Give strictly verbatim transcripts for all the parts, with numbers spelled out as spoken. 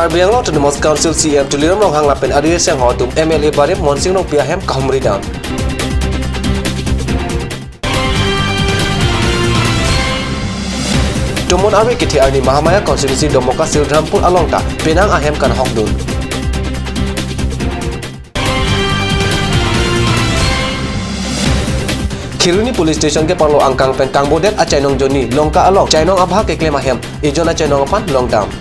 Karbi Anglong Autonomous Council C E M Tuliram Ronghang lapen ari asangho atum M L A barim Monsing Rongpi ahem kahumri dam. Tomon arve kethe arni Mahamaya constituency Domoka Silrampur along ta penang ahem kanhokdun. Kheroni Police Station keparlo angkang pen kangbodet achainong jonni Longka along chainong abha keklem ahem ejon achainong aphan longdam.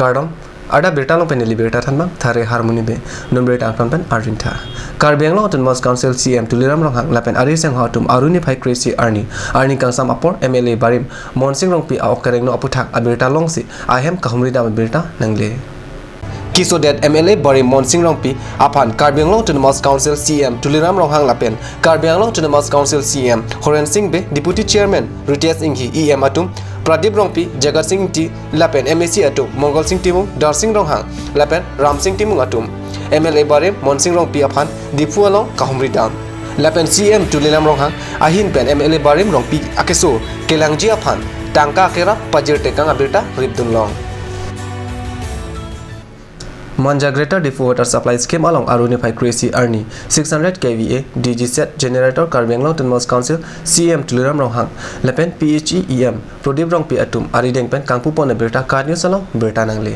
Kardom, adap birta along pen neli birta thanbang Thare Harmoni Bey, non birta angton pen arjin tha. Karbi Anglong Autonomous Council C E M Tuliram Ronghang lapen ari asangho atum aru niphai kre-isi arni, arni kangsam apor M L A barim Monsing Rongpi a-ok kerengno aputhak abirta longsi ahem kahumri dam abirta nangle. Kesodet M L A barim Monsing Rongpi aphan Karbi Anglong Autonomous Council C E M Tuliram Ronghang lapen Karbi Anglong Autonomous Council C E M Horen Sing Bey, Deputy Chairman Ritesh Enghi, E M atum Pradip Rongpi, Jagat Sing Engti lapen M A C atum Mongal Sing Timung, Darsing Ronghang lapen Ramsing Timung atum M L A barim Monsing Rongpi aphan Diphu along kahumri dam. Lapen C E M Tuliram Ronghang ahin pen M L A barim Rongpi akeso kelangji aphan tangka akerap pajir tekang abirta ripdun long. Manja Greater Diphu Water Supply Scheme along aru niphai kre-isi arni six hundred K V A D G set generator Karbi Anglong Autonomous Council C E M Tuliram Ronghang lapen P H E E M Pradip Rongpi atum arideng pen kangpupon abirta KAT News along birta nangle.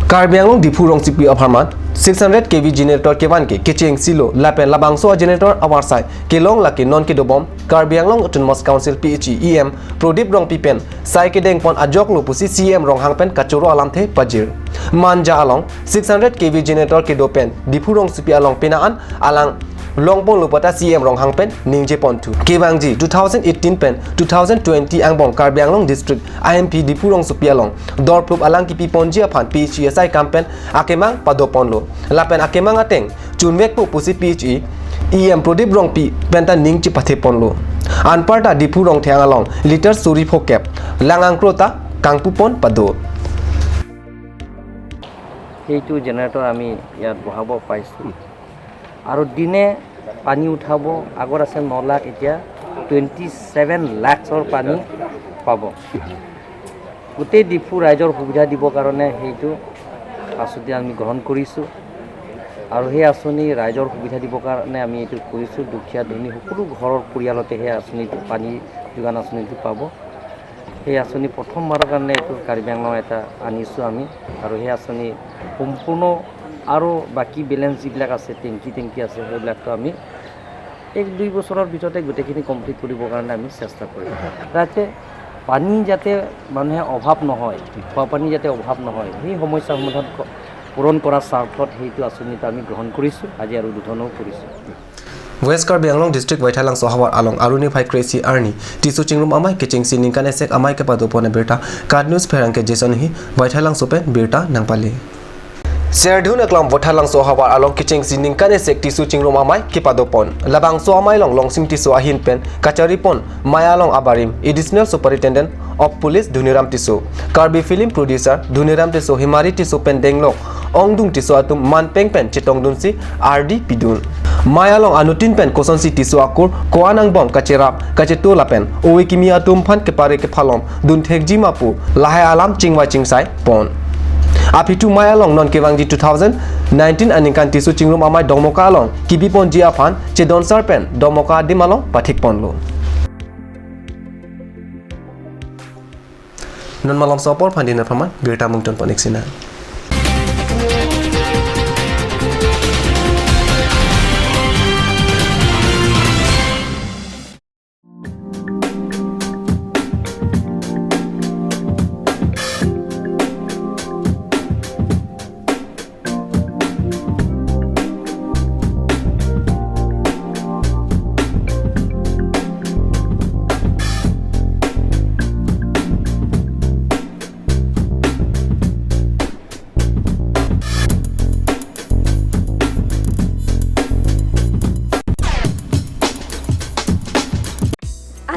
Karbi Anglong Diphu rongsopi apharman six hundred K V generator kevan ke kecheng silo lapen labangso a-generator avarsai kelong lake non kedobom Karbi Anglong Autonomous Council P H E E M Pradip Rongpi pen sai kedengpon ajoklo pusi C E M Ronghang pen kachoro alamthe pajir. Manja along six hundred K V generator kedo pen Diphu rongsopi along pena an alang longponlo pu ta C E M Ronghang pen ningjeponthu. Kevangji two thousand eighteen pen two thousand twenty angbong Karbi Anglong District I M P Diphu rongsopi along dorplup alang kipiponji aphan P H E asai kam pen akemang padoponlo. Lapen akemang ateng chunvekpo pusi P H E E M Pradip Rongpi pen ta ning chipatheponlo. Anparta Diphu Rongtheng along litre suri phokep lang angkro ta kangpupon pado. সেইটো জেনেৰেটৰ আমি ইয়াত বহাব পাইছোঁ। আৰু দিনে পানী উঠাব, আগত আছে ন লাখ, এতিয়া টুৱেণ্টি ছেভেন লাখৰ পানী পাব। গোটেই ডিফু ৰাইজৰ সুবিধা দিবৰ কাৰণে সেইটো আঁচনি আমি গ্ৰহণ কৰিছোঁ। আৰু সেই আঁচনি ৰাইজৰ সুবিধা দিবৰ কাৰণে আমি এইটো কৰিছোঁ। দুখীয়া ধনী সকলো ঘৰৰ পৰিয়ালতে সেই আঁচনিটো, পানী যোগান আঁচনিটো পাব। সেই আঁচনি প্ৰথমবাৰৰ কাৰণে এইটো কাৰ্বি আংলং এটা আনিছোঁ আমি। আৰু সেই আঁচনি সম্পূৰ্ণ আৰু বাকী বেলেঞ্চ যিবিলাক আছে, টেংকি টেংকি আছে, সেইবিলাকতো আমি এক দুই বছৰৰ ভিতৰতে গোটেইখিনি কমপ্লিট কৰিবৰ কাৰণে আমি চেষ্টা কৰিম। যাতে পানী যাতে মানুহে অভাৱ নহয়, খোৱা পানী যাতে অভাৱ নহয়, সেই সমস্যা সমাধান ক-, পূৰণ কৰাৰ স্বাৰ্থত সেইটো আঁচনিটো আমি গ্ৰহণ কৰিছোঁ, আজি আৰু উদ্বোধনো কৰিছোঁ। West Karbi Anglong District Baithalangso havar along aruni phai kre-isi arni Tisu Chingrum Amei kechengsi ningkan esek amei kepadopon abirta KAT News pherangke Jason Enghi Baithalangso pen birta nangpale. Serdihun aklam Baithalangso havar along kechengsi ningkan esek Tisu Chingrum Amei kepadopon. Labangso amei along Longsing Tisu ahin pen kacharipon mei along abarim Additional Superintendent of Police Dhoniram Tisu, Karbi Film Producer Dhoniram Tisu, Himari Tisu pen denglok ongdung Tisu atum manpeng pen chetongdunsi ardi pidun. Mei along anuttin pen kosonsi Tisu akur ko-an angbong kacherap kacheto lapen ove kimi atum aphan kepare kephalom dunthekji ma pu lahai alam chingvai chingsai pon. Aphi thu mei along non kevangji two thousand nineteen aningkan Tisu Chingrum Amei Domoka along kibiponji aphan chedonsar pen Domoka adim along pathikponlo. Non malomso apor aphan dinner apharman birta mungton pon-ik sinang.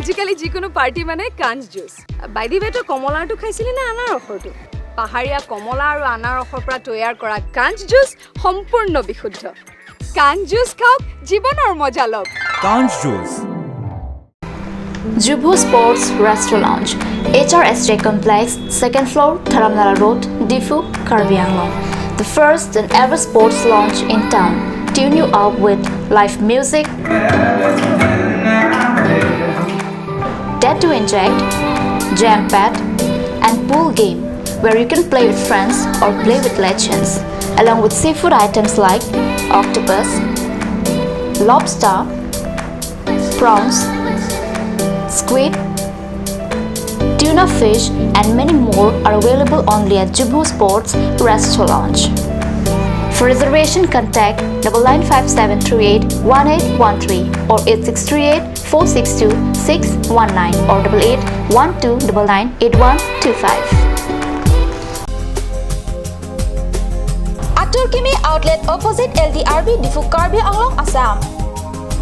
আজিকালি যিকোনো পাৰ্টি মানে কাঞ্চ juice. By the ৱে, তই কমলাৰটো খাইছিলি নে আনাৰসৰটো? পাহাৰীয়া কমলা আৰু আনাৰসৰ পৰা তৈয়াৰ কৰা কাঞ্চ জুচ সম্পূৰ্ণ বিশুদ্ধ। কাঞ্চ জুচ খাওক, জীৱনৰ মজা লওক। কাঞ্চ juice. Jubho Sports Restaurant Lounge, H R S J Complex, second floor, Dharamnala Road, Diphu, Karbi Anglong. The first and ever sports lounge in town. Tune you up with live music, tattoo inject, jam pad, and pool game where you can play with friends or play with legends, along with seafood items like octopus, lobster, prawns, squid, tuna fish, and many more are available only at Jubu Sports Resto Lounge. For reservation, contact double nine five seven three eight one eight one three or eight six three eight four six two six one nine or double eight one two double nine eight one two five. Atur Kimi Outlet, opposite L D R B, Diphu, Karbi Anglong, Assam.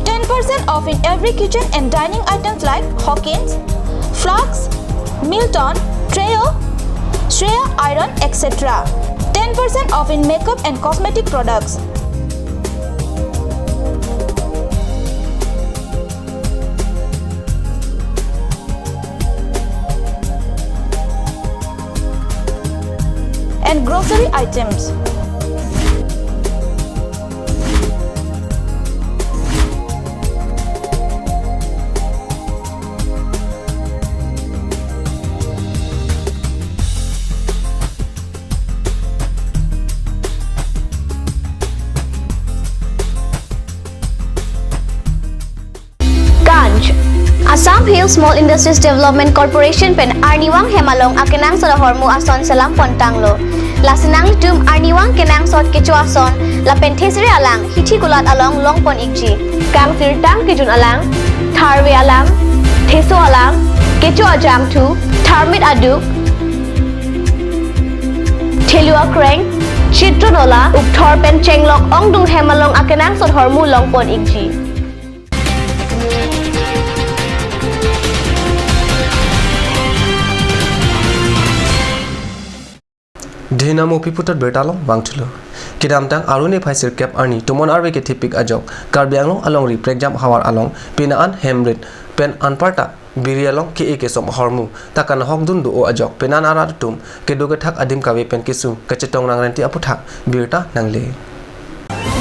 Ten percent off in every kitchen and dining items like hokins, flasks, Milton, Trio, Shreya iron, et cetera. Ten percent off in makeup and cosmetic products. And grocery items. Ganj. Assam Hill Small Industries Development Corporation pen arnivang hem along akenangsot ahormu ason selam pontanglo. Lasi nanglitum arnivang kenangsot kecho ason lapen thesere alang hithi kulat along longpon ikji. Kangsirtang kejun alang, tharve alang, theso alang, kecho ajangthu, tharmit aduk, thelu akreng, chitro nola, ukthor pen chenglok ongdung hem along akenangsot ahormu longpon ikji. Dhinamo piputat birta along vangthulo. Kedamtang Aru niphai sirkep arni Tomon arve kethepik ajok Karbi Anglong alongri prekjam havar along pina an hemrit pen anparta biri along ke-e kesom ahormu ta kanahokdun do-o ajok penan arat atum kedo kethak adim kave pen kesung kachetong nangrenti aputhak birta nangle.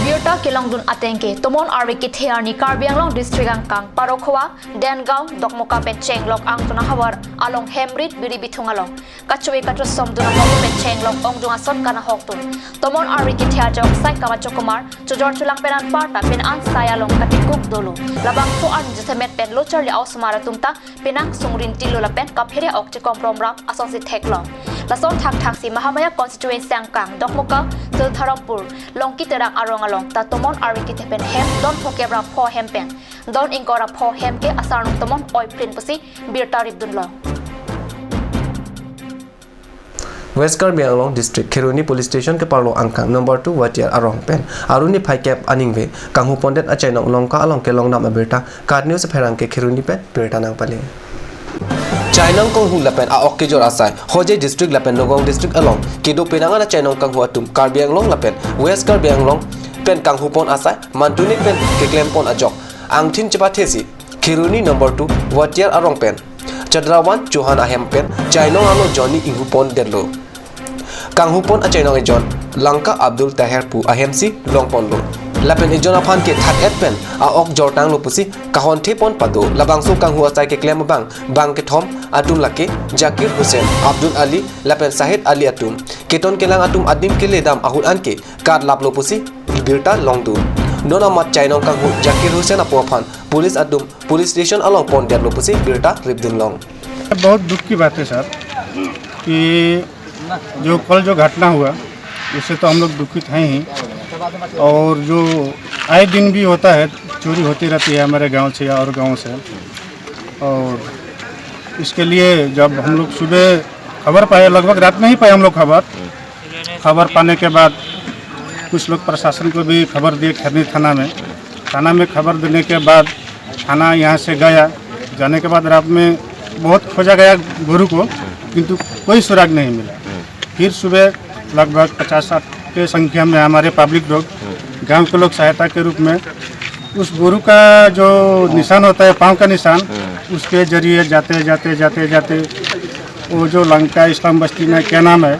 Birta kelongdun ateng ke Tomon arve kethe arni Karbi Anglong district angkang Parokhowa, Dengaon, Dokmoka pen chenglok angtun ahavar along hemrit biri bithung along kacho-e kachosomdun ahormu pen chenglok ongdung ason kanahokdun. Tomon arve kethe ajok sai kamachokomar, chojor chulang pen anparta pina an sai along katikuk dolo. Labangso arni jasemet pen lo charli a-osomar atum ta penang sungrin tilo lapen kaphere ok chekom romram asonsi theklong. Lason thakthaksi Mahamaya constituency angkang Dokmoka, Tuldharampur, Longki Terang arong along ta Tomon arve kethe pen hem don phokep ra pho hem pen don ingkoi ra pho hem ke asarnung tomon oiplin pusi birta ripdunlong. West Karbi Anglong District Kheroni Police Station keparlo angkang number two Watiar arong pen Aru niphai kep aningve kanghupondet achainong Longka along kelongdam abirta KAT News apherangke Kheroni pen birta nangpale. Chainong kanghu lapen a-ok kejor asai Hojai District lapen Nagaon District along kedo penang an achainong kanghu atum Karbi Anglong lapen West Karbi Anglong pen kanghupon asai mantunik pen keklempon ajok angthin chepathesi Kheroni number two Watiar arong pen Chadrawan Chauhan ahem pen chainong arlo jonni inghupondetlo. Kanghupon achainong ejon Langka Abdul Taher pu ahemsi longponlo. Lapen ejon aphan ke thak-et pen a-ok jortanglo pusi kahonthepon pado. Labangso kanghu asai keklem abang bang kethom atum lake Zakir Hussain, Abdul Ali lapen Sahid Ali atum. Keton kelang atum adim keledam ahut anke KAT laplo pusi birta longdun. Non amat chainong kanghu Zakir Hussain apo aphan police atum police station along pondetlo pusi birta ripdunlong. बहुत दुख की बात है सर, कि जो कल जो घटना हुआ, उससे तो हम लोग दुखित हैं ही, और जो आए दिन भी होता है, चोरी होती रहती है हमारे गांव से और गांव से। और इसके लिए जब हम लोग सुबह खबर पाए, लगभग रात में ही पाए हम लोग खबर, खबर पाने के बाद कुछ लोग प्रशासन को भी खबर दिए खैरनी थाना में। थाना में खबर देने के बाद थाना यहाँ से गया, जाने के बाद रात में बहुत खोजा गया गोरू को, किंतु कोई सुराग नहीं मिला। फिर सुबह लगभग पचास साठ के संख्या में हमारे पब्लिक लोग, गांव के लोग सहायता के रूप में उस गोरू का जो निशान होता है, पाँव का निशान, उसके जरिए जाते, जाते, जाते, जाते वो जो लंका इस्लाम बस्ती में क्या नाम है,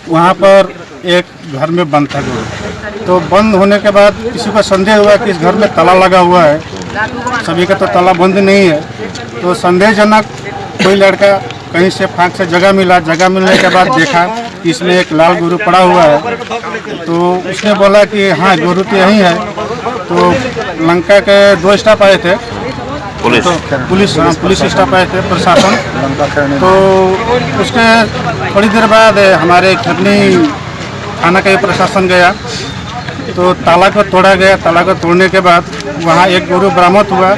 वहाँ पर एक घर में बंद था गोरू। तो बंद होने के बाद किसी को संदेह हुआ कि इस घर में ताला लगा हुआ है, सभी का तो ताला बंद नहीं है। तो संदेहजनक कोई लड़का कहीं से फांक से जगह मिला, जगह मिलने के बाद देखा कि इसमें एक लाल गोरू पड़ा हुआ है। तो उसने बोला कि हाँ, गोरू तो यही है। तो लंका के दो स्टाफ आए थे, पुलिस। तो पुलिस, हाँ, पुलिस स्टाफ आए थे, प्रशासन। तो उसके थोड़ी देर बाद हमारे खैरनी थाना का ही प्रशासन गया, तो ताला को तोड़ा गया। ताला को तोड़ने के बाद वहाँ एक गोरू बरामद हुआ,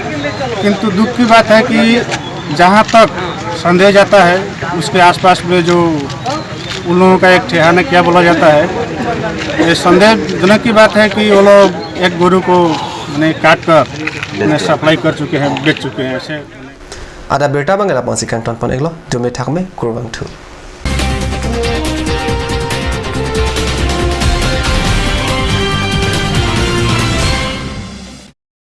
किंतु दुख की बात है कि जहाँ तक संदेह जाता है, उसके आसपास में जो उन लोगों का एक ठिकाना क्या बोला जाता है, ये संदेहजनक की बात है कि वो लोग एक गोरू को मैंने काट कर मैंने सप्लाई कर चुके हैं, बेच चुके हैं ऐसे। Adap abirta abang ke lapu-ansi kangton pon-iklo, dome thakme, kurvangthu.